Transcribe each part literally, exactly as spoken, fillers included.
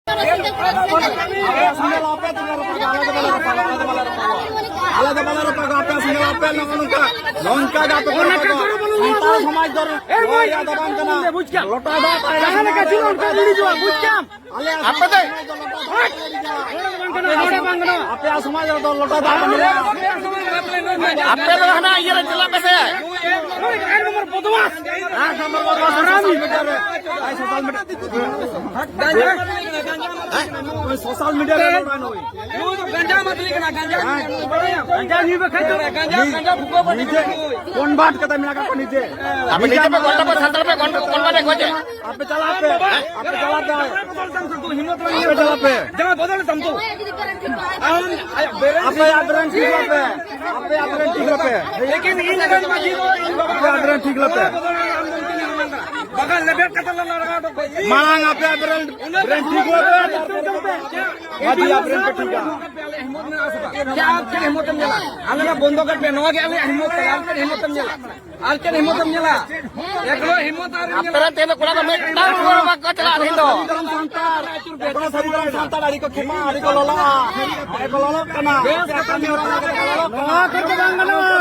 ᱟᱯᱮ ᱥᱮᱸᱜᱮᱞ ᱟᱯᱮ ᱛᱮᱜᱮ ᱨᱟᱯᱟᱜᱟ, ᱟᱞᱮ ᱫᱚ ᱵᱟᱞᱮ ᱨᱟᱯᱟᱜᱟ, ᱟᱞᱮ ᱫᱚ ᱵᱟᱞᱮ ᱨᱟᱯᱟᱜᱟ᱾ ᱟᱞᱮ ᱫᱚ ᱵᱟᱞᱮ ᱨᱟᱯᱟᱜᱟ, ᱟᱯᱮ ᱥᱮᱸᱜᱮᱞ ᱟᱯᱮ, ᱱᱚᱜᱼᱚ ᱱᱚᱝᱠᱟ, ᱱᱚᱝᱠᱟ ᱜᱮ ᱟᱯᱮ ᱠᱚ ᱨᱟᱯᱟᱜᱟ᱾ ᱥᱟᱱᱛᱟᱲ ᱥᱚᱢᱟᱡᱽ ᱫᱚ ᱱᱚᱣᱟ ᱨᱮᱭᱟᱜ ᱫᱚ ᱵᱟᱝ ᱠᱟᱱᱟ᱾ ᱞᱚᱴᱟ ᱫᱟᱜ ᱛᱟᱦᱮᱱᱟ, ᱡᱟᱦᱟᱸ ᱞᱮᱠᱟ ᱪᱤᱞᱚᱱ ᱠᱚ ᱞᱤᱲᱤᱡᱚᱜᱼᱟ, ᱵᱩᱡᱽ ᱠᱮᱫᱟᱢ? ᱟᱯᱮ ᱫᱚ ᱟᱯᱮᱭᱟᱜ ᱥᱚᱢᱟᱡᱽ ᱨᱮᱫᱚ ᱞᱚᱴᱟ ᱫᱟᱜ ᱵᱟᱹᱱᱩᱜᱼᱟ᱾ ᱟᱯᱮ ᱫᱚ ᱦᱟᱱᱟ ᱤᱭᱟᱹ ᱨᱮ ᱪᱟᱞᱟᱜ ᱯᱮ ᱥᱮ᱾ ᱟᱴ ᱱᱚᱢᱵᱚᱨ ᱵᱚᱫᱢᱟᱥ᱾ ᱟᱴ ᱱᱚᱢᱵᱚᱨ ᱵᱚᱫᱢᱟᱥ, social media ᱨᱮ᱾ ᱟᱭ social media᱾ ᱱᱩᱭ social media ᱨᱮ ᱨᱚᱲᱟ ᱱᱩᱭ᱾ ᱱᱩᱭ ᱫᱚ ᱜᱟᱸᱡᱟ ᱢᱟᱹᱛᱞᱤ ᱠᱟᱱᱟ, ᱜᱟᱸᱡᱟ᱾ ᱦᱮᱸ᱾ ᱜᱟᱸᱡᱟ ᱧᱩ ᱵᱟᱠᱷᱟᱡ ᱫᱚ᱾ ᱜᱟᱸᱡᱟ, ᱜᱟᱸᱡᱟ ᱯᱷᱩᱠᱟᱹ ᱵᱟᱹᱴᱤ ᱱᱤᱡᱮ ᱠᱟᱱᱟ ᱱᱩᱭ᱾ Convert ᱠᱟᱛᱮ ᱢᱮᱱᱟᱜ ᱠᱟᱜ ᱠᱚᱣᱟ ᱱᱤᱡᱮ᱾ ᱟᱯᱮ ᱱᱤᱡᱮ ᱯᱮ convert ᱯᱮ, ᱥᱟᱱᱛᱟᱲ ᱯᱮ convert, convert ᱯᱮ ᱠᱷᱚᱡᱮ᱾ ᱟᱯᱮ ᱪᱟᱞᱟᱜ ᱯᱮ, ᱟᱯᱮ ᱪᱟᱞᱟᱜ ᱯᱮ᱾ ᱟᱯᱮ ᱪᱟᱞᱟᱜ ᱯᱮ᱾ ᱡᱟᱢᱟ ᱵᱚᱫᱚᱞ ᱛᱟᱢ ᱛᱚ᱾ ᱟᱢ ᱟᱭᱟᱜ brand ᱟᱯᱮᱭᱟᱜ brand ᱴᱷᱤᱠ ᱞᱮᱯᱮ᱾ ᱟᱯᱮᱭᱟᱜ brand ᱴᱷᱤᱠ ᱞᱮᱯᱮ᱾ ᱞᱮᱠᱤᱱ ᱤᱧ ᱨᱮᱱ ᱢᱟᱹᱡᱷᱤ ᱫᱚ ᱤᱧ ᱵᱟᱵᱟ ᱟᱯᱮᱭᱟᱜ brand ᱴᱷᱤᱠ ᱞᱮᱯᱮ᱾ ᱵᱟᱠᱷᱟᱱ ᱞᱮᱵᱮᱫ ᱠᱟᱛᱮ ᱞᱮ ᱞᱟᱲᱟᱣ ᱦᱚᱴᱚ ᱠᱟᱜᱼᱟ᱾ ᱢᱟᱲᱟᱝ ᱟᱯᱮᱭᱟᱜ brand, brand ᱴᱷᱤᱠ ᱞᱮᱯᱮ᱾ ᱢᱟᱹᱡᱷᱤᱭᱟᱜ brand ᱯᱮ ᱴᱷᱤᱠᱟ᱾ ᱪᱮᱫ ᱟᱢ ᱪᱮᱫ ᱦᱤᱢᱢᱚᱛ ᱮᱢ ᱧᱮᱞᱟ? ᱟᱞᱮ ᱞᱮ ᱵᱚᱱᱫᱚ ᱠᱮᱫ ᱯᱮ, ᱱᱚᱣᱟ ᱜᱮ ᱟᱞᱮᱭᱟᱜ ᱦᱤᱢᱢᱚᱛ ᱛᱟᱞᱮ, ᱟᱨ ᱪᱮᱫ ᱦᱤᱢᱢᱚᱛ ᱮᱢ ᱧᱮᱞᱟ? ᱟᱨ ᱪᱮᱫ ᱦᱤᱢᱢᱚᱛ ᱮᱢ ᱧᱮᱞᱟ? ᱮᱠᱞᱚ ᱦᱤᱢᱢᱚᱛ ᱟᱨ ᱟᱯᱮ ᱨᱮᱱ ᱛᱮᱦᱮᱧ ᱫᱚ ᱠᱚᱲᱟ ᱠᱚ ᱢᱤᱫᱴᱟᱝ ᱦᱚᱲ ᱵᱟᱠᱚ ᱪᱟᱞᱟᱜᱼᱟ ᱛᱮᱦᱮᱧ ᱫᱚ᱾ ᱥᱟᱱᱛᱟᱲ, ᱮᱠᱷᱚᱱ ᱥᱟᱹᱨᱤ ᱫᱷᱚᱨᱚᱢ ᱥᱟᱱᱛᱟᱲ ᱟᱹᱰᱤ ᱠᱚ ᱠᱷᱮᱯᱟᱜᱼᱟ, ᱟᱹᱰᱤ ᱠᱚ ᱞᱚᱞᱚᱜᱼᱟ, ᱟᱹᱰᱤ ᱠᱚ ᱞᱚᱞᱚᱜ ᱠᱟᱱᱟ᱾ ᱱᱚᱣᱟ ᱠᱚᱫᱚ ᱵᱟᱝ ᱜᱟᱱᱚᱜᱼᱟ᱾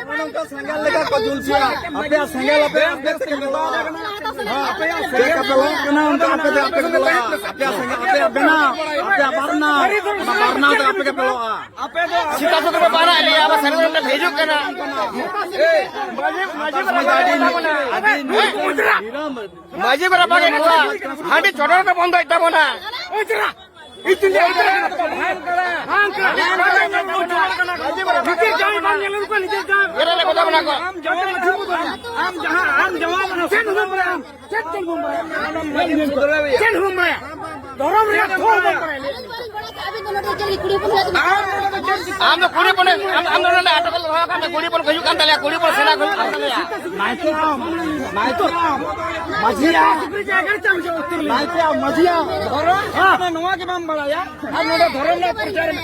ᱱᱚᱜᱼᱚ ᱱᱚᱝᱠᱟ ᱥᱮᱸᱜᱮᱞ ᱞᱮᱠᱟ ᱠᱚ ᱡᱩᱞ ᱦᱚᱪᱚᱭᱟ᱾ ᱟᱯᱮᱭᱟᱜ ᱥᱮᱸᱜᱮᱞ ᱟᱯᱮ ᱟᱯᱮ ᱛᱮᱜᱮ ᱯᱮ ᱞᱚᱞᱚᱜᱼᱟ᱾ ᱦᱮᱸ, ᱪᱮᱫ ᱞᱮᱠᱟ ᱯᱮ ᱞᱚᱞᱚᱜ ᱠᱟᱱᱟ, ᱚᱱᱠᱟ ᱟᱯᱮ ᱛᱮ ᱟᱯᱮ ᱜᱮᱯᱮ ᱞᱚᱞᱚᱜᱼᱟ᱾ ᱟᱯᱮᱭᱟᱜ ᱥᱮᱸᱜᱮᱞ, ᱟᱯᱮᱭᱟᱜ ᱵᱮᱱᱟᱣ, ᱟᱯᱮᱭᱟᱜ ᱵᱟᱨᱱᱟ, ᱚᱱᱟ ᱵᱟᱨᱱᱟ ᱛᱮ ᱟᱯᱮ ᱜᱮᱯᱮ ᱞᱚᱞᱚᱜᱼᱟ᱾ ᱥᱮᱛᱟᱜ ᱥᱩᱫᱷᱩ ᱯᱮ ᱯᱟᱭᱨᱟᱜ ᱞᱮᱭᱟ, ᱟᱵᱟᱨ ᱥᱟᱹᱨᱤ ᱥᱟᱹᱨᱤ ᱯᱮ ᱦᱤᱡᱩᱜ ᱠᱟᱱᱟ᱾ ᱢᱟᱹᱡᱷᱤ, ᱢᱟᱹᱡᱷᱤ ᱥᱚᱢᱟᱡᱽ ᱟᱹᱰᱤ, ᱟᱹᱰᱤ ᱱᱤᱨᱟᱢ᱾ ᱢᱟᱹᱡᱷᱤ ᱵᱟᱵᱟ ᱜᱮ ᱠᱟᱛᱷᱟ, ᱦᱟᱺᱰᱤ ᱪᱚᱰᱚᱨ ᱯᱮ ᱵᱚᱱᱫᱚᱭᱮᱫ ᱛᱟᱵᱚᱱᱟ᱾ ᱱᱤᱡᱮᱨ ᱡᱟᱶᱟᱭ ᱵᱟᱝ ᱧᱮᱞ ᱦᱩᱭᱩᱜ ᱠᱟᱱᱟ, ᱱᱤᱡᱮᱨ ᱡᱟᱶᱟᱭ᱾ ᱮᱨᱟ ᱞᱮ ᱠᱚᱫᱚ ᱢᱮᱱᱟᱜ ᱠᱚᱣᱟ᱾ ᱟᱢ ᱡᱟᱶᱟᱭ ᱢᱟᱹᱡᱷᱤ ᱵᱩᱫᱷ ᱟᱢ, ᱟᱢ ᱡᱟᱦᱟᱸ, ᱟᱢ ᱡᱟᱶᱟᱭ ᱢᱟᱹᱡᱷᱤ ᱪᱮᱫ ᱦᱚᱸ ᱵᱟᱢ ᱵᱟᱲᱟᱭᱟ? ᱪᱮᱫ ᱦᱚᱸ ᱵᱟᱢ ᱵᱟᱲᱟᱭᱟ? ᱫᱷᱚᱨᱚᱢ ᱨᱮᱭᱟᱜ ᱛᱷᱚ ᱦᱚᱸ ᱵᱟᱢ ᱵᱟᱲᱟᱭᱟ᱾ ᱟᱢ ᱫᱚ ᱠᱩᱲᱤ ᱦᱚᱯᱚᱱ, ᱟᱢ, ᱟᱢ ᱫᱚ ᱱᱚᱰᱮ ᱟᱴᱚᱠ ᱨᱮ ᱫᱚᱦᱚ ᱟᱠᱟᱫ ᱢᱮ, ᱠᱩᱲᱤ ᱦᱚᱯᱚᱱ ᱠᱚ ᱦᱤᱡᱩᱜ ᱠᱟᱱ ᱛᱟᱞᱮᱭᱟ, ᱠᱩᱲᱤ ᱦᱚᱯᱚᱱ ᱥᱮᱬᱟ ᱠᱚ ᱦᱤᱡᱩᱜ ᱠᱟᱱ ᱛᱟᱞᱮᱭᱟ᱾ ᱱᱟᱭᱠᱮ ᱟᱢ, ᱱᱟᱭᱠᱮ ᱟᱢ, ᱢᱟᱹᱡᱷᱤ ᱟᱢ, ᱱᱟᱭᱠᱮ ᱟᱢ, ᱢᱟᱹᱡᱷᱤ ᱟᱢ᱾ ᱫᱷᱚᱨᱚᱢ ᱦᱮᱸ᱾ ᱱᱚᱣᱟ ᱜᱮ ᱵᱟᱢ ᱵᱟᱲᱟᱭᱟ, ᱟᱨ ᱱᱚᱰᱮ ᱫᱷᱚᱨᱚᱢ ᱨᱮᱭᱟᱜ ᱯᱨᱚᱪᱟᱨ ᱮᱢ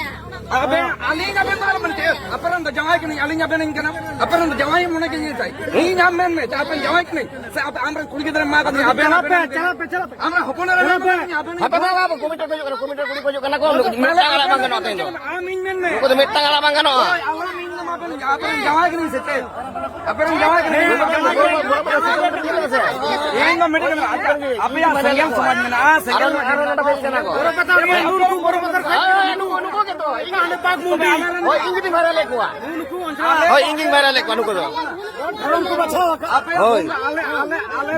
ᱟᱵᱮᱱ, ᱟᱹᱞᱤᱧ ᱟᱵᱮᱱ ᱫᱚ ᱟᱞᱚᱵᱮᱱ ᱪᱮᱫ, ᱟᱯᱮ ᱨᱮᱱ ᱫᱚ ᱡᱟᱶᱟᱭ ᱠᱟᱹᱱᱟᱹᱧ, ᱟᱹᱞᱤᱧ ᱟᱵᱮᱱ ᱤᱧ ᱠᱟᱱᱟ, ᱟᱯᱮ ᱨᱮᱱ ᱫᱚ ᱡᱟᱶᱟᱭ ᱢᱚᱱᱮ ᱜᱮ ᱤᱧ ᱪᱟᱭ᱾ ᱤᱧ ᱟᱢ ᱢᱮᱱ ᱢᱮ, ᱪᱮᱫ ᱟᱯᱮ ᱡᱟᱶᱟᱭ ᱠᱟᱹᱱᱟᱹᱧ? ᱥᱮ ᱟᱯᱮ ᱟᱢᱨᱮᱱ ᱠᱩᱲᱤ ᱜᱤᱫᱽᱨᱟᱹ ᱢᱟ ᱠᱟᱹᱱᱟᱹᱧ, ᱟᱵᱮᱱ, ᱪᱟᱞᱟᱜ ᱯᱮ, ᱟᱵᱮᱱ, ᱪᱟᱞᱟᱜ ᱯᱮ, ᱪᱟᱞᱟᱜ ᱯᱮ᱾ ᱟᱢᱨᱮᱱ ᱦᱚᱯᱚᱱ ᱮᱨᱟ ᱪᱟᱞᱟᱜ ᱯᱮ᱾ ᱟᱵᱮᱱ ᱦᱟᱯᱮ ᱫᱚ ᱵᱟᱵᱟ, ᱠᱚᱢᱤᱴᱤ ᱠᱚ ᱦᱤᱡᱩᱜ ᱠᱟᱱᱟ, ᱠᱚᱢᱤᱴᱤ ᱠᱩᱲᱤ ᱠᱚ ᱦᱤᱡᱩᱜ ᱠᱟᱱᱟ ᱠᱚ, ᱢᱤᱫᱴᱟᱝ ᱟᱲᱟᱜ ᱵᱟᱝ ᱜᱟᱱᱚᱜᱼᱟ ᱛᱮᱦᱮᱧ ᱫᱚ᱾ ᱟᱢ ᱤᱧ ᱢᱮᱱ ᱢᱮ᱾ ᱱᱩᱠᱩ ᱫᱚ ᱢᱤᱫᱴᱟᱝ ᱟᱲᱟᱜ ᱵᱟᱝ ᱜᱟᱱᱚᱜᱼᱟ᱾ ᱦᱳᱭ, ᱟᱞᱚᱢ ᱤᱧ ᱫᱚ ᱟᱵᱮᱱ, ᱟᱵᱮᱱ ᱡᱟᱶᱟᱭ ᱠᱟᱹᱱᱟᱹᱧ ᱥᱮ ᱪᱮᱫ? ᱟᱯᱮ ᱨᱮᱱ ᱡᱟᱶᱟᱭ ᱠᱟᱱᱟ ᱠᱚ᱾ ᱤᱧ ᱫᱚ ᱢᱤᱫᱴᱮᱱ ᱟᱯᱮᱭᱟᱜ ᱥᱮᱸᱜᱮᱞ ᱥᱚᱢᱟᱡᱽ ᱢᱮᱱᱟᱜᱼᱟ, ᱥᱮᱸᱜᱮᱞ ᱟᱨᱚ, ᱢᱮᱱᱟᱜᱼᱟ᱾ ᱟᱨᱚ ᱱᱚᱰᱮ ᱵᱮᱥ ᱠᱟᱱᱟ ᱠᱚ᱾ ᱦᱳᱭ, ᱱᱩᱠᱩ, ᱱᱩᱠᱩ ᱜᱮ ᱛᱚ᱾ ᱤᱧ ᱦᱟᱸᱰᱮ ᱵᱟᱜᱽᱢᱩᱱᱰᱤ᱾ ᱦᱳᱭ, ᱤᱧ ᱜᱮᱛᱚᱧ ᱵᱷᱟᱭᱨᱟᱞᱮᱫ ᱠᱚᱣᱟ᱾ ᱦᱳᱭ, ᱤᱧ ᱜᱮᱛᱚᱧ ᱵᱷᱟᱭᱨᱟᱞᱮᱫ ᱠᱚᱣᱟ ᱱᱩᱠᱩ ᱫᱚ᱾ ᱦᱳᱭ᱾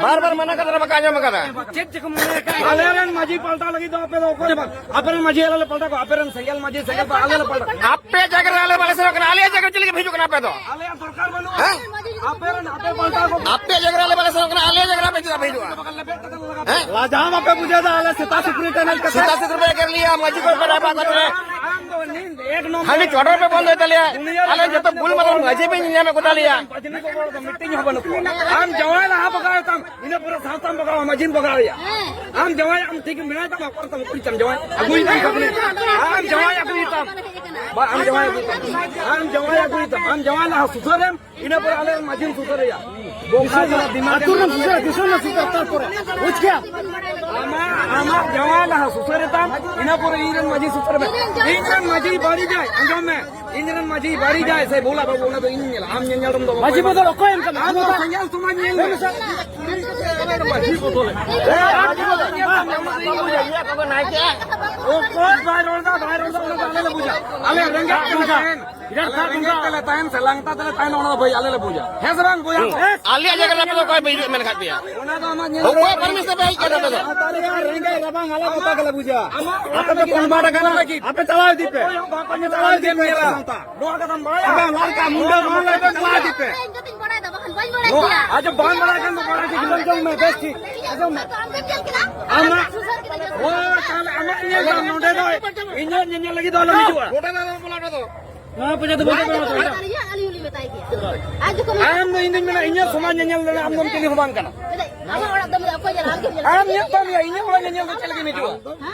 ᱵᱟᱨ ᱵᱟᱨ ᱢᱟᱱᱟ ᱠᱟᱛᱮ ᱨᱮᱦᱚᱸ ᱵᱟᱠᱚ ᱟᱸᱡᱚᱢ ᱟᱠᱟᱫᱟ᱾ ᱪᱮᱫ ᱪᱮᱠᱚ ᱢᱚᱱᱮ ᱟᱠᱟᱫ? ᱟᱞᱮ ᱨᱮᱱ ᱢᱟᱹᱡᱷᱤ ᱯᱟᱞᱴᱟᱣ ᱞᱟᱹᱜᱤᱫ ᱫᱚ ᱟᱯᱮ ᱫᱚ ᱚᱠᱚᱭ ᱦᱚᱸ ᱵᱟᱝ᱾ ᱟᱯᱮ ᱨᱮᱱ ᱢᱟᱹᱡᱷᱤ ᱟᱞᱮ ᱞᱮ ᱯᱟᱞᱴᱟᱣ ᱠᱚᱣᱟ, ᱟᱯᱮ ᱨᱮᱱ ᱥᱮᱸᱜᱮᱞ ᱢᱟᱹᱡᱷᱤ, ᱥᱮᱸᱜᱮᱞ ᱯᱟᱞᱴᱟᱣ ᱟᱞᱮ ᱞᱮ ᱯᱟᱞᱴᱟᱣ ᱠᱚᱣᱟ᱾ ᱟᱯᱮ ᱡᱟᱭᱜᱟ ᱨᱮ ᱟᱞᱮ ᱵᱟᱞᱮ ᱥᱮᱱᱚᱜ ᱠᱟᱱᱟ, ᱟᱞᱮᱭᱟᱜ ᱡᱟᱭᱜᱟ ᱨᱮ ᱪᱮᱫ ᱞᱟᱹᱜᱤᱫ ᱯᱮ ᱦᱤᱡᱩᱜ ᱠᱟᱱᱟ ᱟᱯᱮ ᱫᱚ? ᱟᱞᱮᱭᱟᱜ ᱫᱚᱨᱠᱟᱨ ᱵᱟᱹᱱᱩᱜᱼᱟ᱾ ᱦᱮᱸ? ᱟᱯᱮ ᱨᱮᱱ ᱟᱯᱮ ᱯᱟᱞᱴᱟᱣ ᱠᱚ᱾ ᱟᱯᱮᱭᱟᱜ ᱡᱟᱭᱜᱟ ᱨᱮ ᱟᱞᱮ ᱵᱟᱞᱮ ᱥᱮᱱᱚᱜ ᱠᱟᱱᱟ, ᱟᱞᱮᱭᱟᱜ ᱡᱟᱭᱜᱟ ᱨᱮ ᱟᱯᱮ ᱪᱮᱫᱟᱜ ᱯᱮ ᱦᱤᱡᱩᱜᱼᱟ? ᱦᱮᱸ? ᱞᱟᱡᱟᱣ ᱵᱟᱯᱮ ᱵᱩᱡᱷᱟᱹᱣ ᱮᱫᱟ? ᱟᱞᱮ ᱥᱮᱛᱟ ᱥᱩᱠᱨᱤ ᱴᱮᱱᱮᱡ ᱠᱟᱛᱮ᱾ ᱥᱮᱛᱟ ᱥᱩᱠᱨᱤ ᱯᱮ ᱮᱜᱮᱨ ᱞᱮᱭᱟ, ᱢᱟᱹᱡᱷᱤ ᱠᱚ ᱯᱮ ᱨᱟᱭᱵᱟᱨ ᱠᱚ ᱯᱮ᱾ ᱟᱢ ᱫᱚ ᱱᱤᱱ ᱮᱠ ᱱᱚᱢᱵᱚᱨ ᱦᱟᱺᱰᱤ ᱪᱚᱰᱚᱨ ᱯᱮ ᱵᱚᱱᱫᱚᱭ ᱛᱟᱞᱮᱭᱟ᱾ ᱟᱞᱮ ᱡᱚᱛᱚ ᱵᱩᱞ ᱢᱟᱛᱟᱞ ᱢᱟᱹᱡᱷᱤ ᱯᱮ ᱧᱮᱞ ᱠᱚ ᱛᱟᱞᱮᱭᱟ᱾ ᱨᱟᱡᱽᱱᱤᱛᱤ ᱠᱚ ᱵᱚᱲ ᱫᱚ ᱢᱤᱫᱴᱤᱡ ᱦᱚᱸ ᱵᱟᱹᱱᱩᱜ ᱠᱚᱣᱟ᱾ ᱟᱢ ᱡᱟᱶᱟᱭ ᱞᱟᱦᱟ ᱵᱟᱜᱟᱣ ᱛᱟᱢ, ᱤᱱᱟᱹ ᱯᱚᱨᱮ ᱥᱟᱶᱛᱟᱢ ᱵᱟᱜᱟᱣᱟ, ᱢᱟᱹᱡᱷᱤᱢ ᱵᱟᱜᱟᱣᱮᱭᱟ᱾ ᱟᱢ ᱡᱟᱶᱟᱭ ᱟᱢ ᱴᱷᱤᱠ ᱢᱮᱱᱟᱭ ᱛᱟᱢᱟ, ᱚᱠᱚᱭ ᱛᱟᱢ ᱩᱠᱩᱨᱤᱡ ᱛᱟᱢ ᱡᱟᱶᱟᱭ? ᱟᱹᱜᱩᱭ ᱛᱟᱢ ᱠᱟᱹᱢᱤ᱾ ᱟᱢ ᱡᱟᱶᱟᱭ ᱟᱹᱜᱩᱭ ᱛᱟᱢ᱾ ᱵᱟ, ᱟᱢ ᱡᱟᱶᱟᱭ ᱟᱹᱜᱩᱭ ᱛᱟᱢ᱾ ᱟᱢ ᱡᱟᱶᱟᱭ ᱟᱹᱜᱩᱭ ᱛᱟᱢ᱾ ᱟᱢ ᱡᱟᱶᱟᱭ ᱞᱟᱦᱟ ᱥᱩᱥᱟᱹᱨᱮᱢ, ᱤᱱᱟᱹ ᱯᱚᱨᱮ ᱟᱞᱮ ᱢᱟᱹᱡᱷᱤᱢ ᱥᱩᱥᱟᱹᱨᱮᱭᱟ᱾ ᱵᱚᱠᱟ ᱡᱟᱞᱟ ᱫᱤᱢᱟᱜᱽ ᱟᱹᱛᱩ ᱨᱮᱱ ᱥᱩᱥᱟᱹᱨ, ᱫᱤᱥᱚᱢ ᱨᱮᱱ ᱥᱩᱥᱟᱹᱨ, ᱛᱟᱨᱯᱚᱨᱮ᱾ ᱵᱩᱡᱽ ᱠᱮᱭᱟ? ᱟᱢᱟᱜ, ᱟᱢᱟᱜ ᱡᱟᱶᱟᱭ ᱞᱟᱦᱟ ᱥᱩᱥᱟᱹᱨᱮ ᱛᱟᱢ, ᱤᱱᱟᱹ ᱯᱚᱨᱮ ᱤᱧ ᱨᱮᱱ ᱢᱟᱹᱡᱷᱤ ᱥᱩᱥᱟᱹᱨ ᱢᱮ᱾ ᱤᱧ ᱨᱮᱱ ᱢᱟᱹᱡᱷᱤ ᱵᱟᱹᱲᱤᱡᱟᱭ, ᱟᱸᱡᱚᱢ ᱢᱮ᱾ ᱤᱧ ᱨᱮᱱ ᱢᱟᱹᱡᱷᱤ ᱵᱟᱹᱲᱤᱡᱟᱭ ᱥᱮ ᱵᱷᱩᱞᱟ ᱵᱟᱹᱵᱩ, ᱚᱱᱟ ᱫᱚ ᱤᱧ ᱧᱮᱞᱟ, ᱟᱢ ᱧᱮᱧᱮᱞ ᱨᱮᱢ ᱫᱚ ᱵᱟᱠᱚ ᱢᱟᱹᱡᱷᱤ ᱮᱢᱟ᱾ ᱵᱚᱫᱚᱞ ᱚᱠᱚᱭ ᱮᱢ ᱠᱟᱱᱟ? ᱟᱢ ᱫᱚ ᱥᱟᱸᱜᱮ ᱥᱚᱢᱟᱡᱽ ᱧᱮᱞ ᱢᱮ᱾ ᱢᱟᱹᱡᱷᱤ ᱵᱚᱫᱚᱞ᱾ ᱚᱠᱚᱭ ᱵᱟᱭ ᱨᱚᱲ ᱮᱫᱟ, ᱵᱟᱭ ᱨᱚᱲ ᱮᱫᱟ, ᱚᱱᱟ ᱫᱚ ᱟᱞᱮ ᱞᱮ ᱵᱩᱡᱟ᱾ ᱟᱞᱮ ᱨᱮᱸᱜᱮᱡ ᱛᱮᱞᱮ ᱛᱟᱦᱮᱱ, ᱨᱮᱸᱜᱮᱡ ᱛᱮᱞᱮ ᱛᱟᱦᱮᱱ ᱥᱮ ᱞᱟᱝᱴᱟ ᱛᱮᱞᱮ ᱛᱟᱦᱮᱱᱟ, ᱚᱱᱟ ᱫᱚ ᱵᱷᱟᱹᱭ ᱟᱞᱮ ᱞᱮ ᱵᱩᱡᱟ᱾ ᱦᱮᱸ ᱥᱮ ᱵᱟᱝ ᱵᱚᱭᱦᱟ ᱠᱚ? ᱟᱞᱮᱭᱟᱜ ᱡᱟᱭᱜᱟ ᱨᱮ ᱟᱯᱮ ᱫᱚ ᱚᱠᱚᱭ ᱵᱟᱹᱭᱡᱩᱜ ᱢᱮᱱ ᱟᱠᱟᱫ ᱯᱮᱭᱟ? ᱚᱱᱟ ᱫᱚ ᱟᱢᱟᱜ ᱧᱮᱞ ᱚᱠᱚᱭ ᱯᱟᱨᱢᱤᱥ ᱛᱮᱯᱮ ᱦᱮᱡ ᱠᱟᱱᱟ ᱟᱯᱮ ᱫᱚ? ᱨᱮᱸᱜᱮᱡ ᱨᱟᱵᱟᱝ ᱟᱞᱮ ᱜᱚᱴᱟ ᱜᱮᱞᱮ ᱵᱩᱡᱟ᱾ ᱟᱯᱮ ᱫᱚ ᱠᱚᱞᱢᱟᱴ ᱟᱠᱟᱱᱟ, ᱟᱯᱮ ᱪᱟᱞᱟᱣ ᱤᱫᱤ ᱯᱮ᱾ ᱚᱠᱚᱭ ᱦᱚᱸ ᱵᱟᱠᱚ ᱧᱮᱞᱟ᱾ ᱪᱟᱞᱟᱣ ᱤᱫᱤ ᱯᱮ᱾ ᱱᱚᱣᱟ ᱠᱟᱛᱷᱟᱢ ᱵᱟᱲᱟᱭᱟ? ᱟᱯᱮ ᱞᱟᱲᱠᱟ ᱢᱩᱱᱰᱟᱹ ᱢᱚᱦᱚᱞ ᱨᱮ ᱪᱟᱞᱟᱣ ᱤᱫᱤ ᱯᱮ᱾ ᱤᱧ ᱡᱚᱛᱚᱧ ᱵᱟᱲᱟᱭ ᱫᱟ, ᱵᱟᱠᱷᱟᱱ ᱵᱟᱹᱧ ᱵᱟᱲᱟᱭ ᱱᱚᱣᱟ ᱠᱮᱭᱟ᱾ ᱟᱡᱚᱢ ᱵᱟᱝ ᱵᱟᱲᱟᱭ ᱠᱷᱟᱱ ᱫᱚ ᱵᱟᱲᱟᱭ ᱠᱮᱭᱟ᱾ ᱟᱸᱡᱚᱢ ᱡᱚᱝ ᱢᱮ, ᱵᱮᱥ ᱴᱷᱤᱠ᱾ ᱟᱸᱡᱚᱢ ᱢᱮ᱾ ᱟᱢ ᱫᱚᱢ ᱧᱮᱞ ᱠᱮᱫᱟ? ᱟᱢᱟᱜ ᱥᱩᱥᱟᱹᱨ ᱠᱮᱫᱟ᱾ ᱦᱳᱭ, ᱛᱟᱦᱞᱮ ᱟᱢᱟᱜ ᱧᱮᱞ ᱫᱟ ᱱᱚᱰᱮ ᱫᱚ᱾ ᱤᱧᱟᱹᱜ ᱧᱮᱧᱮᱞ ᱞᱟᱹᱜᱤᱫ ᱫᱚ ᱟᱞᱚᱢ ᱦᱤᱡᱩᱜᱼᱟ᱾ ᱱᱚᱣᱟ ᱯᱚᱭᱥᱟ ᱫᱚ ᱵᱟᱹᱧ ᱮᱢᱟ᱾ ᱟᱹᱞᱤᱧ ᱦᱚᱸ, ᱟᱹᱞᱤᱧ ᱦᱚᱸᱞᱤᱧ ᱢᱮᱛᱟᱭ ᱜᱮᱭᱟ᱾ ᱟᱡ ᱡᱚᱠᱷᱚᱱ ᱟᱢ ᱫᱚ ᱤᱧ ᱫᱩᱧ ᱢᱮᱱᱟ, ᱤᱧᱟᱹᱜ ᱥᱚᱢᱟᱡᱽ ᱧᱮᱧᱮᱞ ᱨᱮ ᱟᱢ ᱫᱚᱢ ᱪᱤᱞᱤ ᱦᱚᱸ ᱵᱟᱝ ᱠᱟᱱᱟ᱾ ᱪᱮᱫᱟᱜ? ᱟᱢᱟᱜ ᱚᱲᱟᱜ ᱫᱚᱢ ᱧᱮᱞ, ᱚᱠᱚᱭ ᱧᱮᱞᱟ? ᱟᱢ ᱜᱮᱢ ᱧᱮᱞᱟ᱾ ᱟᱢ ᱧᱮᱞ ᱛᱟᱢ ᱭᱟ, ᱤᱧᱟᱹᱜ ᱚᱲᱟᱜ ᱧᱮᱧᱮᱞ ᱫᱚ ᱪᱮᱫ ᱞᱟᱹᱜᱤᱫ ᱮᱢ ᱦᱤᱡᱩᱜᱼᱟ?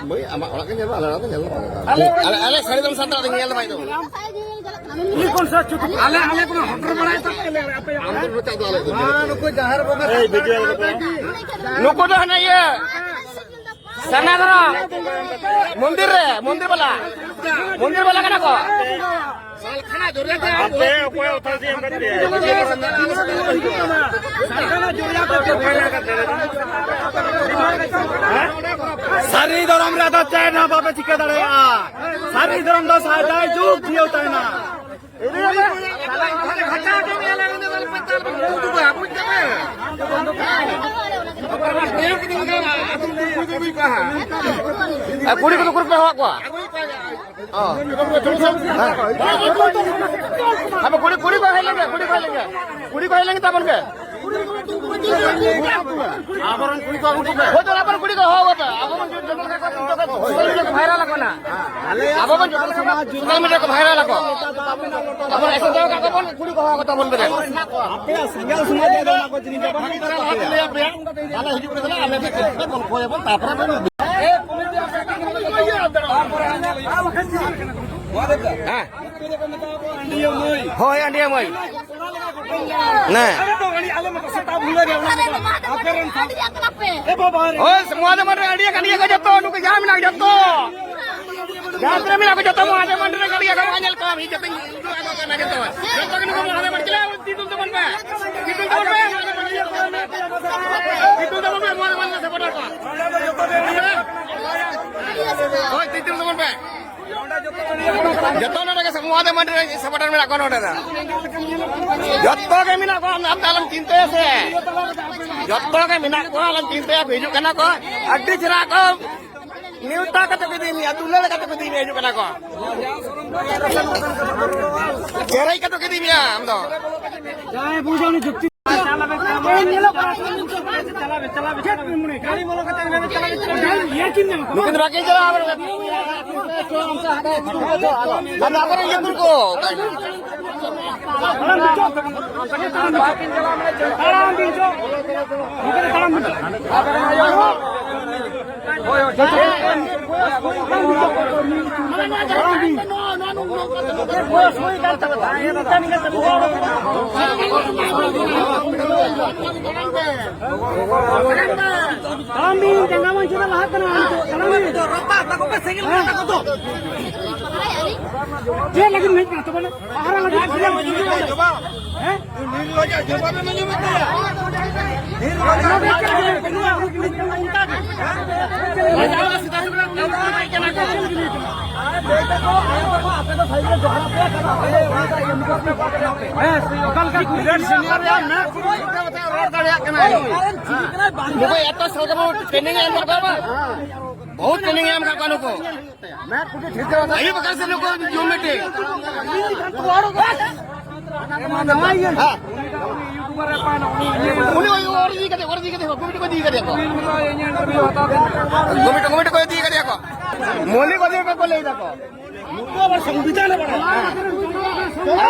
ᱢᱟᱹᱭ, ᱟᱢᱟᱜ ᱚᱲᱟᱜ ᱜᱮ ᱧᱮᱞ ᱢᱮ, ᱟᱞᱮ ᱚᱲᱟᱜ ᱫᱚ ᱧᱮᱞ ᱢᱮ᱾ ᱟᱞᱮ, ᱟᱞᱮ ᱥᱟᱹᱨᱤ ᱫᱚᱢ ᱥᱟᱱᱛᱟᱲ ᱫᱚ ᱧᱮᱞ ᱫᱚ ᱵᱟᱭ ᱫᱚ᱾ ᱟᱞᱮ ᱚᱲᱟᱜ ᱫᱚ ᱵᱟᱭ ᱧᱮᱧᱮᱞ ᱪᱟᱞᱟᱜ ᱠᱟᱱᱟ᱾ ᱩᱱᱤ ᱠᱚᱱ ᱥᱟ ᱪᱩᱛᱩ, ᱟᱞᱮ, ᱟᱞᱮ ᱠᱚᱢᱟ ᱦᱚᱴᱚᱨ ᱵᱟᱲᱟᱭ ᱛᱟᱯᱮ, ᱟᱞᱮ, ᱟᱯᱮ ᱚᱲᱟᱜ᱾ ᱟᱢ ᱫᱚ ᱱᱚᱛᱮ ᱫᱚ ᱟᱞᱮ ᱫᱚ ᱧᱮᱞ ᱢᱮ᱾ ᱱᱩᱠᱩ ᱡᱟᱦᱮᱨ ᱵᱚᱸᱜᱟ ᱱᱩᱠᱩ ᱫᱚ ᱦᱟᱱᱮ ᱤᱭᱟᱹ ᱥᱟᱨᱱᱟ ᱫᱷᱚᱨᱚᱢ ᱢᱚᱱᱫᱤᱨ ᱨᱮ, ᱢᱚᱱᱫᱤᱨ ᱵᱟᱞᱟ, ᱢᱚᱱᱫᱤᱨ ᱵᱟᱞᱟ ᱠᱟᱱᱟ ᱠᱚ᱾ ᱟᱯᱮ ᱚᱠᱚᱭ ᱚᱛᱷᱟᱨᱤᱴᱤ ᱮᱢ ᱠᱟᱫ ᱯᱮᱭᱟ? ᱥᱟᱹᱨᱤ ᱫᱷᱚᱨᱚᱢ ᱨᱮᱫᱚ ᱪᱮᱫ ᱦᱚᱸ ᱵᱟᱯᱮ ᱪᱤᱠᱟᱹ ᱫᱟᱲᱮᱭᱟᱜᱼᱟ᱾ ᱥᱟᱹᱨᱤ ᱫᱷᱚᱨᱚᱢ ᱫᱚ ᱥᱟᱭᱫᱟᱭ ᱡᱩᱜᱽ ᱡᱤᱭᱟᱹᱣ ᱛᱟᱦᱮᱱᱟ᱾ ᱟᱨ ᱠᱩᱲᱤ ᱠᱚᱫᱚ ᱩᱠᱩᱨ ᱯᱮ ᱦᱚᱦᱚ ᱠᱚᱣᱟ? ᱚ᱾ ᱟᱯᱮ ᱠᱩᱲᱤ, ᱠᱩᱲᱤ ᱠᱚ ᱦᱮᱡ ᱞᱮᱱ ᱜᱮ, ᱠᱩᱲᱤ ᱠᱚ ᱦᱮᱡ ᱞᱮᱱ ᱜᱮ᱾ ᱠᱩᱲᱤ ᱠᱚ ᱦᱮᱡ ᱞᱮᱱ ᱜᱮ ᱛᱟᱵᱚᱱ ᱯᱮ᱾ ᱟᱵᱚᱨᱮᱱ ᱠᱩᱲᱤ ᱠᱚ ᱟᱹᱜᱩ ᱠᱚᱯᱮ᱾ ᱦᱳᱭ ᱛᱚ, ᱟᱵᱚᱨᱮᱱ ᱠᱩᱲᱤ ᱠᱚ ᱦᱚᱦᱚ ᱠᱚᱯᱮ᱾ ᱟᱵᱚ ᱵᱚᱱ ᱡᱚᱛᱚ ᱠᱚ ᱵᱷᱟᱭᱨᱟᱞ ᱟᱠᱚ ᱱᱟ᱾ ᱟᱵᱚ ᱵᱚᱱ ᱡᱚᱛᱚ ᱥᱳᱥᱟᱞ ᱢᱤᱰᱤᱭᱟ ᱠᱚ ᱵᱷᱟᱭᱨᱟᱞ ᱟᱠᱚ᱾ ᱟᱵᱚ ᱮᱥᱮ ᱫᱚᱦᱚ ᱠᱟᱜ ᱠᱚ ᱵᱚᱱ, ᱠᱩᱲᱤ ᱠᱚ ᱦᱚᱦᱚ ᱠᱚ ᱛᱟᱵᱚᱱ ᱯᱮ᱾ ᱟᱯᱮᱭᱟᱜ ᱥᱟᱸᱜᱟᱞ ᱥᱚᱢᱟᱡᱽ ᱨᱮ ᱚᱱᱟ ᱠᱚ ᱡᱤᱱᱤᱥ ᱫᱚ ᱵᱟᱹᱱᱩᱜ ᱛᱟᱯᱮᱭᱟ᱾ ᱟᱞᱮ ᱦᱤᱡᱩᱜ ᱯᱮ, ᱟᱞᱮ ᱴᱷᱮᱱ ᱠᱷᱚᱱ ᱠᱷᱚᱭ ᱟᱵᱚᱱ, ᱛᱟᱯᱚᱨᱮ ᱵᱚᱱ ᱦᱮᱸ᱾ ᱦᱳᱭ, ᱟᱹᱰᱤ ᱢᱚᱡᱽ᱾ ᱱᱮ᱾ ᱦᱳᱭ, ᱢᱚᱦᱟᱫᱮᱵ ᱢᱟᱴᱷ ᱨᱮ ᱟᱹᱰᱤ ᱜᱟᱱ ᱜᱮ ᱡᱚᱛᱚ, ᱱᱩᱠᱩ ᱡᱟᱦᱟᱸ ᱢᱮᱱᱟᱜ ᱡᱚᱛᱚ᱾ ᱡᱟᱦᱟᱸ ᱛᱤᱱᱟᱹᱜ ᱢᱮᱱᱟᱜ ᱠᱚ ᱡᱚᱛᱚ ᱢᱚᱦᱟᱫᱮᱵ ᱢᱟᱴᱷ ᱨᱮ ᱜᱟᱹᱰᱤ ᱟᱠᱚ ᱧᱮᱞ ᱠᱚᱣᱟ, ᱤᱧ ᱡᱚᱛᱚᱧ ᱩᱫᱩᱜ ᱟᱠᱚ ᱠᱟᱱᱟ ᱡᱚᱛᱚ᱾ ᱡᱚᱛᱚ ᱜᱮ ᱱᱩᱠᱩ ᱢᱚᱦᱟᱫᱮᱵ ᱢᱟᱴᱷ, ᱪᱮᱞᱮ ᱛᱤ ᱛᱩᱞ ᱛᱟᱵᱚᱱ ᱯᱮ᱾ ᱛᱤ ᱛᱩᱞ ᱛᱟᱵᱚᱱ ᱯᱮ᱾ ᱛᱤ ᱛᱩᱞ ᱛᱟᱵᱚᱱ ᱯᱮ, ᱢᱚᱦᱟᱫᱮᱵ ᱢᱟᱴᱷ ᱨᱮ ᱥᱟᱯᱚᱨᱴᱟᱨ ᱠᱚ᱾ ᱦᱳᱭ, ᱛᱤ ᱛᱩᱞ ᱛᱟᱵᱚᱱ ᱯᱮ᱾ ᱡᱚᱛᱚ ᱱᱚᱰᱮ ᱜᱮ ᱢᱚᱦᱟᱫᱮᱵ ᱢᱟᱱᱰᱤ ᱨᱮᱱ ᱥᱟᱯᱚᱨᱴᱟᱨ ᱢᱮᱱᱟᱜ ᱠᱚᱣᱟ ᱱᱚᱰᱮ ᱫᱚ᱾ ᱡᱚᱛᱚ ᱜᱮ ᱢᱮᱱᱟᱜ ᱠᱚᱣᱟ, ᱟᱢ ᱫᱚ ᱟᱞᱚᱢ ᱪᱤᱱᱛᱟᱹᱭᱟ ᱥᱮ᱾ ᱡᱚᱛᱚ ᱜᱮ ᱢᱮᱱᱟᱜ ᱠᱚᱣᱟ, ᱟᱞᱚᱢ ᱪᱤᱱᱛᱟᱹᱭᱟ, ᱦᱤᱡᱩᱜ ᱠᱟᱱᱟ ᱠᱚ᱾ ᱟᱹᱰᱤ ᱪᱮᱦᱨᱟ ᱠᱚ ᱱᱮᱣᱛᱟ ᱠᱟᱛᱮ ᱠᱚ ᱤᱫᱤ ᱢᱮᱭᱟ, ᱫᱩᱞᱟᱹᱲ ᱠᱟᱛᱮ ᱠᱚ ᱤᱫᱤ ᱢᱮᱭᱟ, ᱦᱤᱡᱩᱜ ᱠᱟᱱᱟ ᱠᱚ᱾ ᱪᱮᱨᱮᱡ ᱠᱟᱛᱮ ᱠᱚ ᱤᱫᱤ ᱢᱮᱭᱟ ᱟᱢ ᱫᱚ᱾ ᱡᱟᱦᱟᱸᱭ ᱵᱩᱡᱟ ᱩᱱᱤ ᱡᱩᱠᱛᱤ ᱱᱩᱠᱤᱱ ᱫᱚ ᱵᱟᱠᱤᱱ ᱪᱟᱞᱟᱜᱼᱟ᱾ ᱟᱫᱚ ᱟᱵᱚᱨᱮᱱ ᱤᱭᱟᱹ ᱠᱚ᱾ ᱛᱟᱲᱟᱢ ᱵᱤᱱ ᱪᱚ᱾ ᱛᱟᱲᱟᱢ ᱵᱤᱱ ᱪᱚ᱾ ᱛᱟᱲᱟᱢ ᱵᱤᱱ ᱪᱚ᱾ ᱵᱚᱭᱚᱥ ᱦᱩᱭ ᱠᱟᱱ ᱛᱟᱵᱚᱱᱟ᱾ ᱛᱟᱲᱟᱢ ᱵᱤᱱ, ᱡᱟᱸᱜᱟ ᱵᱟᱝ ᱪᱮᱫᱟᱜ ᱞᱟᱦᱟᱜ ᱠᱟᱱᱟ? ᱛᱟᱲᱟᱢ ᱵᱤᱱ᱾ ᱪᱮᱫ ᱞᱟᱹᱜᱤᱫ ᱮᱢ ᱦᱮᱡ ᱠᱟᱱᱟ ᱛᱚᱵᱮ? ᱯᱟᱦᱟᱨᱟ ᱞᱟᱹᱜᱤᱫ᱾ ᱦᱮᱸ? ᱦᱮᱸ, ᱚᱠᱟ ᱞᱮᱠᱟ ᱠᱩᱞᱤ ᱥᱤᱱᱤᱭᱟᱨ ᱨᱮᱭᱟᱜ ᱢᱮᱫ ᱨᱚᱲ ᱫᱟᱲᱮᱭᱟᱜ ᱠᱟᱱᱟᱭ᱾ ᱱᱩᱠᱩ ᱮᱛᱚ ᱥᱚᱠᱛᱚ ᱴᱨᱮᱱᱤᱝ ᱮᱢ ᱠᱟᱜ ᱠᱚᱣᱟ ᱵᱟᱝ? ᱵᱚᱦᱩᱛ ᱴᱨᱮᱱᱤᱝ ᱮᱢ ᱠᱟᱜ ᱠᱚᱣᱟ ᱱᱩᱠᱩ᱾ ᱟᱭᱩᱵ ᱟᱠᱟᱱ ᱥᱮ ᱱᱩᱠᱩ ᱡᱩᱢ ᱢᱤᱴᱤᱝ᱾ ᱦᱮᱸ᱾ ᱩᱱᱤ ᱳᱭ ᱚᱨ ᱤᱫᱤ ᱠᱟᱛᱮ, ᱚᱨ ᱤᱫᱤ ᱠᱟᱛᱮ, ᱠᱚᱢᱤᱴᱤ ᱠᱚ ᱤᱫᱤ ᱠᱟᱫᱮᱭᱟ ᱠᱚ᱾ ᱠᱚᱢᱤᱴᱤ, ᱠᱚᱢᱤᱴᱤ ᱠᱚ ᱤᱫᱤ ᱠᱟᱫᱮᱭᱟ ᱠᱚ᱾ ᱢᱚᱞᱤ ᱠᱚ ᱤᱫᱤ ᱠᱟᱫᱮᱭᱟ ᱠᱚ ᱞᱟᱹᱭ ᱫᱟᱠᱚ᱾ ᱱᱩᱠᱩ ᱟᱵᱟᱨ ᱥᱚᱝᱵᱤᱫᱷᱟᱱ ᱮ ᱵᱟᱲᱟᱭᱟ᱾ ᱟᱨ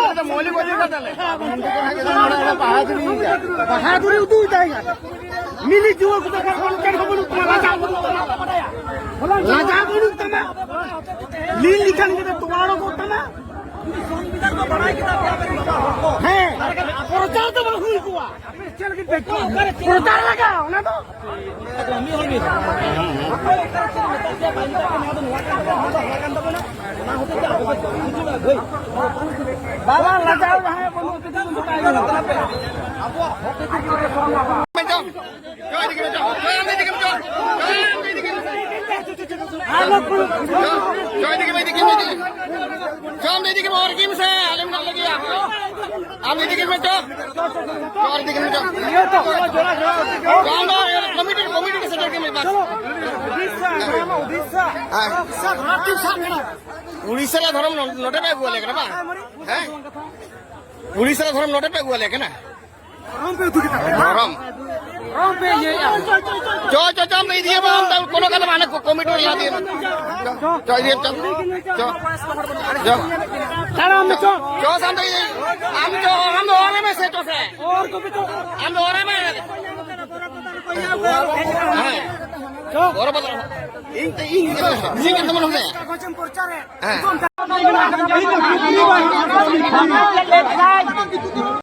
ᱢᱤᱫᱴᱟᱝ ᱢᱚᱞᱤ ᱵᱟᱹᱡᱩ ᱠᱟᱱ ᱛᱟᱞᱮ᱾ ᱵᱟᱦᱟᱫᱩᱨᱤ ᱩᱫᱩᱜ ᱮᱫᱟᱭ᱾ ᱢᱤᱞᱤ ᱡᱩᱣᱟᱹ ᱠᱚᱫᱚ ᱠᱚ ᱚᱱᱠᱟᱱ ᱠᱚ ᱵᱟᱹᱱᱩᱜ ᱛᱟᱢᱟ, ᱞᱟᱡᱟ ᱵᱟᱹᱱᱩᱜ ᱛᱟᱢᱟ᱾ ᱞᱟᱡᱟ ᱵᱟᱹᱱᱩᱜ ᱛᱟᱢᱟ᱾ ᱞᱤᱞ ᱞᱮᱠᱷᱟᱱ ᱜᱮ ᱛᱚᱣᱟ ᱚᱰᱚᱠᱚᱜ ᱛᱟᱢᱟ᱾ ᱥᱚᱝᱵᱤᱫᱷᱟᱱ ᱠᱚ ᱵᱟᱲᱟᱭ ᱠᱮᱫᱟ ᱯᱮ ᱟᱯᱮ ᱵᱟᱵᱟ ᱦᱚᱲ ᱠᱚ᱾ ᱦᱮᱸ᱾ ᱯᱨᱚᱪᱟᱨ ᱫᱚ ᱵᱟᱝ ᱦᱩᱭ ᱠᱚᱜᱼᱟ᱾ ᱯᱨᱚᱪᱟᱨ ᱞᱟᱜᱟᱜᱼᱟ ᱚᱱᱟ ᱫᱚ᱾ ᱵᱟᱵᱟ ᱞᱟᱡᱟᱣ ᱡᱟᱦᱟᱸᱭ ᱵᱟᱹᱱᱩᱜ ᱛᱟᱠᱚ ᱩᱱᱠᱩ ᱛᱟᱭᱚᱢ᱾ ᱟᱨ ᱱᱩᱠᱩ ᱪᱚ, ᱮᱭ ᱫᱤᱠᱮ, ᱮᱭ ᱫᱤᱠᱮ, ᱮᱭ ᱫᱤᱠᱮ᱾ ᱪᱚ, ᱟᱢ ᱫᱚ ᱮᱭ ᱫᱤᱠᱮ ᱢᱟ ᱚᱨ ᱠᱤᱢ ᱥᱮ, ᱟᱞᱮᱢ ᱫᱟᱜ ᱞᱟᱹᱜᱤᱫ ᱟᱯᱮ᱾ ᱟᱢ ᱮᱭ ᱫᱤᱠᱮ ᱢᱮ ᱪᱚ᱾ ᱪᱚ, ᱟᱨ ᱮᱭ ᱫᱤᱠᱮ ᱢᱮ ᱪᱚ᱾ ᱪᱚ, ᱟᱢ ᱫᱚ ᱠᱚᱢᱤᱴᱤ, ᱠᱚᱢᱤᱴᱤ ᱨᱮ ᱥᱮᱴᱮᱨ ᱠᱟᱹᱢᱤ ᱵᱟᱥ᱾ ᱦᱮᱸ᱾ ᱩᱲᱤᱥᱥᱟ ᱨᱮ ᱫᱷᱚᱨᱚᱢ ᱱᱚ-, ᱱᱚᱰᱮ ᱯᱮ ᱟᱹᱜᱩ ᱟᱞᱮ ᱠᱟᱱᱟ ᱵᱟᱝ? ᱦᱮᱸ? ᱩᱲᱤᱥᱥᱟ ᱨᱮ ᱫᱷᱚᱨᱚᱢ ᱱᱚᱰᱮ ᱯᱮ ᱟᱹᱜᱩ ᱟᱞᱮ ᱠᱟᱱᱟ? ᱫᱷᱚᱨᱚᱢ ᱯᱮ ᱩᱫᱩᱜ ᱮᱫᱟ᱾ ᱫᱷᱚᱨᱚᱢ᱾ ᱫᱷᱚᱨᱚᱢ ᱯᱮ ᱤᱭᱟᱹᱭᱮᱫᱼᱟ᱾ ᱪᱚ, ᱪᱚ, ᱪᱚ, ᱟᱢ ᱫᱚ ᱤᱫᱤᱭᱟ ᱵᱟᱝ, ᱟᱢ ᱫᱚ ᱠᱟᱛᱮ ᱢᱟᱱᱮ ᱠᱚ-, ᱠᱚᱢᱤᱴᱤ ᱨᱮ ᱞᱟᱫᱮ᱾ ᱪᱚ, ᱪᱚ, ᱤᱫᱤ ᱪᱚ᱾ ᱪᱚ᱾ ᱪᱚ᱾ ᱛᱟᱲᱟᱢ ᱢᱮ, ᱪᱚ᱾ ᱪᱚ, ᱥᱟᱱᱛᱮ, ᱟᱢ ᱪᱚ, ᱟᱢ ᱫᱚ ᱚᱲᱟᱜ ᱢᱮ ᱥᱮ, ᱪᱚ ᱥᱮ᱾ ᱟᱢ ᱫᱚ ᱚᱲᱟᱜ ᱢᱮ᱾ ᱦᱮᱸ᱾ ᱪᱚ᱾ ᱵᱚᱨᱚ ᱵᱚᱫᱚᱞ᱾ ᱤᱧ ᱛᱮ, ᱤᱧ ᱜᱮ, ᱤᱧ ᱜᱮ ᱛᱮᱢᱚᱱ ᱦᱚᱸ ᱥᱮ᱾ ᱦᱮᱸ᱾